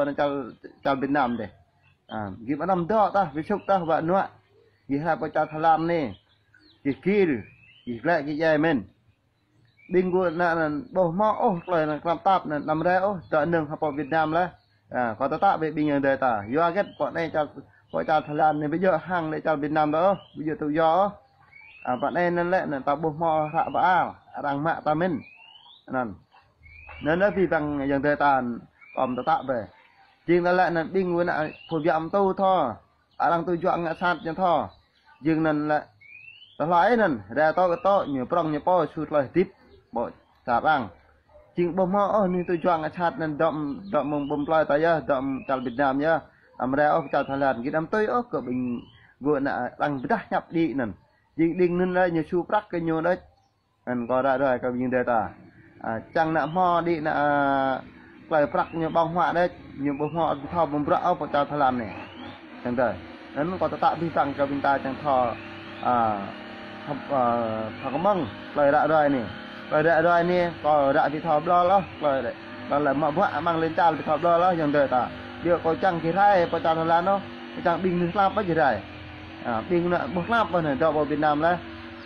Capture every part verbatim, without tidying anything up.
anŭn čar, čar Việt Nam dêh. A, gih ƀu anăm dŏ tah, ƀu sŭk tah, wă nuă. Gih rai pơ čar Thái Lan anai. Gih gir, gih glaĭ gih djai mơ̆n. Ƀing gơ̆ anŭn, anŭn ƀu hmâo ôh tơlơi anŭn krăp tap anŭn, anăm rai ôh, dŏ nơ̆ng hăng pơ Việt Nam laih. A, kâo tơtă ƀing, ƀing ayŏng adơi ta. Yua hơget pơ anai čar, pơ čar Thái Lan anai ƀu djơ̆ hăng lĕ čar Việt Nam ta ôh, ƀu djơ̆ tŭ yua ôh. A, pơ anai anŭn lĕ anŭn ta ƀu hmâo hră bơar, arăng mă ta mơ̆n. Anŭn. Anŭn lĕ abih bang ayŏng adơi ta, kâo tơtă bĕ. Jing ta lĕ anŭn ƀing gơ̆ anŭn phung biă mơtu thâo. Arăng tŭ juă ngă sat ñu thâo. Jing anŭn lĕ tơlơi anŭn, rai tŏ kơ tŏ, ñu prŏng ñu pô, su tơlơi hơdip, ƀu čar arăng. Jing ƀu hmâo ôh ñu tŭ juă ngă sat anŭn dŏ, dŏ mơ̆ng ƀôn plơi ta yơh, dŏ čar Việt Nam yơh. Anăm rai ôh pơ čar Thái Lan, gih anăm tui ôh kơ ƀing gơ̆ anŭn arăng pơdah hiăp đĭ anŭn. Jing đing anŭn lĕ ñu su prăk kơ ñu đôč. Anŭn kâo ră ruai kơ ƀing ayŏng adơi ta. A, čang anŭn hmâo đĭ anŭn, a, tơlơi prăk ñu ƀơ̆ng huă đôč, ñu ƀu hmâo ƀu thâo ƀơ̆ng bruă ôh pơ čar Thái Lan anai. Čang tơ. Anŭn kâo tơtă abih bang kơ ƀing ta čang thâo, a, thâo, a, thâo kơmơ̆ng tơlơi ră ruai anai. Tơlơi ră ruai anai, kâo ră ƀu thâo ƀlŏr ôh, tơlơi ră. Tơlơi mă bruă amăng lŏn čar ƀu thâo ƀlŏr ôh, ayŏng adơi ta. Ƀiă kâo čang gih rai pơ čar Thái Lan ôh, kâo čang ƀing anŭn hlăp ôh gih rai. A, ƀing anŭn ƀu hlăp ôh anŭn, dŏ pơ Việt Nam laih.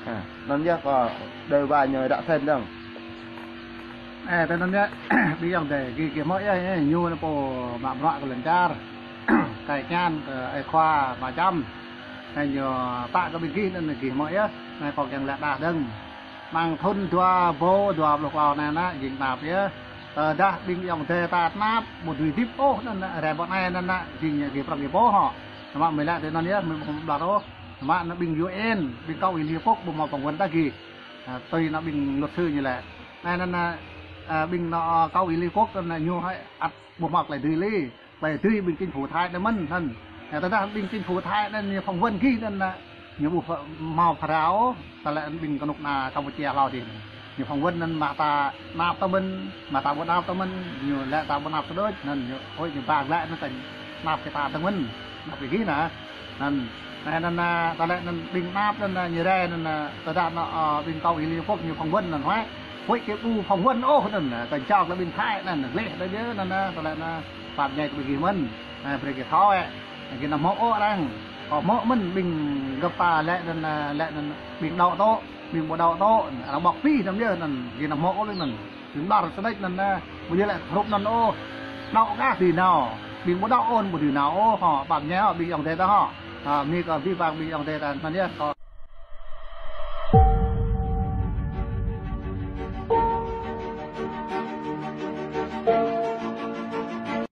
A, anŭn yơh kâo đơi ba ñu ră thêm dơ̆ng. Ơ, tơ anŭn yơh, ƀing ayŏng adơi, gih, gih hmâo yơh, ơ, ñu anŭn pô mă bruă kơ lŏn čar, kơ ñan, kơ ơi khua, mă čăm. Anŭn ñu tơtă kơ ƀing gih anŭn gih hmâo yơh, anŭn kâo kiăng laĭ đah dơ̆ng. Amăng thŭn dua rơbâo dua pluh klâo anai anŭn, jing tơnap yơh. Tơdah ƀing ayŏng adơi ta tơnap, ƀu dưi hơdip ôh anŭn, rai pơ anai anŭn, jing ñu gih prŏng gih pô hŏ. Samơ̆ mơi laĭ tui anŭn yơh, mơi ƀu ƀlŏr ôh. Samơ̆ anŭn ƀing U N, ƀing kâo Y-Liên Hợp Quốc ƀu hmâo phỏng vấn ta gih. A, tui anŭn ƀing luật sư ñu laĭ. Anai anŭn, a, ƀing anŭn, a, kâo Y-Liên Hợp Quốc anŭn ñu hơi ăt ƀu hmâo tơlơi dưi lĕ. Tơlơi dưi ƀing chính phủ Thái anŭn mơ̆n anŭn. A, tơdah ƀing chính phủ Thái anŭn ñu phỏng vấn gih anŭn, a, ñu ƀu pha-, hmâo phara ôh, tơlơi ƀing kơnuk anŭn Campuchia hlâo dih. Ñu phỏng vấn anŭn mă ta tơnap ta mơ̆n, mă ta ƀu tơnap ta mơ̆n, ñu laĭ ta ƀu tơnap ta đôč, anŭn ñu, ôi, ñu ba glaĭ anŭn ta tơnap kơ ta ta mơ̆n, tơnap kơ gih anŭn. Anŭn, anŭn, anŭn, anŭn, tơlơi anŭn ƀing tơnap anŭn, anŭn ñu rai anŭn, anŭn, tơdah anŭn, ơ, ƀing kâo Y-Liên Hợp Quốc ñu phỏng vấn anŭn huai. Ôi, kơ ƀu phỏng vấn ôh anŭn, anŭn, kơ čŏk lĕ ƀing Thái anŭn, gleh đôč yơh anŭn, anŭn, tơlơi anŭn, pap ñai kơ ƀing gih mơ̆n, anŭn, brơi gih thâo, ơ. Gih anăm hmâo ôh arăng. Kâo hmâo mơ̆n ƀing gơ̆p ta lĕ anŭn, lĕ anŭn ƀing đaŏ tŏ, ƀing ƀu đaŏ tŏ, arăng ƀŏk pih anŭn yơh anŭn, gih anăm hmâo ôh lĕ anŭn. Ƀing ƀlŏr sơđĕč anŭn, ƀu djơ̆ lĕ hrup anŭn ôh. Đaŏ kah dưi nao, ƀing ƀu đaŏ ôh ƀu dưi nao ôh, hŏ, pap ñai hŏ, ƀing ayŏng adơi ta hŏ. A, anai kâo abih bang ƀing ayŏng adơi ta anŭn yơh, kâo